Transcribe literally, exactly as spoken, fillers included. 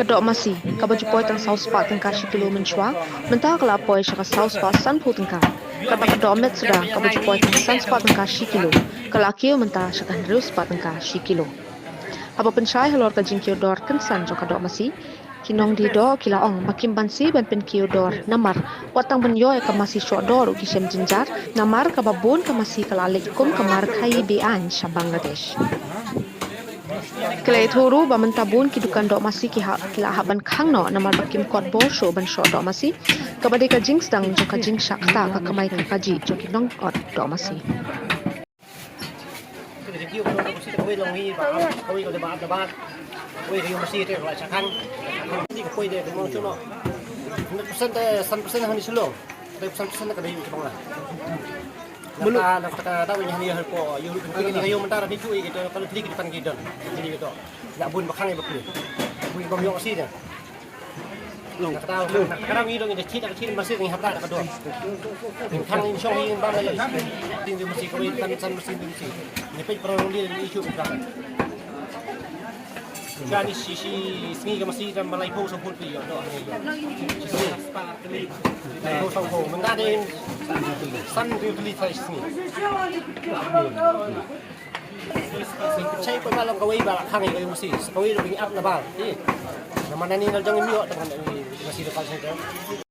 Doh masi, kaba ju poi tang saw spah tyngka shi kilo mynshwa, mynta ka la poi sha ka saw spah sanphew tyngka. Kata ka doh met suda, kaba ju poi tang san spah tyngka shi kilo, ka la kiew mynta sha ka hynriew spah tyngka shi kilo. Haba pynshai halor ka jingkiew dor kynsan jong ka doh masi, ki nongdie doh ki la ong ba kim banse ban pynkiew dor namar wat tang ban ïoh ïa ka masi shoh dor ruh ki shem jynjar, namar kaba bun ka masi ka la leit kum ka mar khaii be-aiñ sha Bangladesh. Ki la ïathuh ruh ba mynta bun ki dukan doh masi ki ha, ki la hap ban khang noh namar ba kim kot bor shuh ban shoh doh masi, kaba dei ka jingsdang jong ka jingshah ktah ka kamai ka kajih jong ki nongkot doh masi. Jani shi, shi sngi ka masi da ma laiphew sawphew phi ïoh doh hangne ïoh. Shi sngi. Laiphew sawphew. Mynta dei sanphew tylli shi sngi. Shi pynshai pat ma long kawei ba la khang ïa ka masi. Sa kawei ruh ba ngi ap na Bal. Ï. Namar nangne na la jong ngim ïoh tang ka masi local center.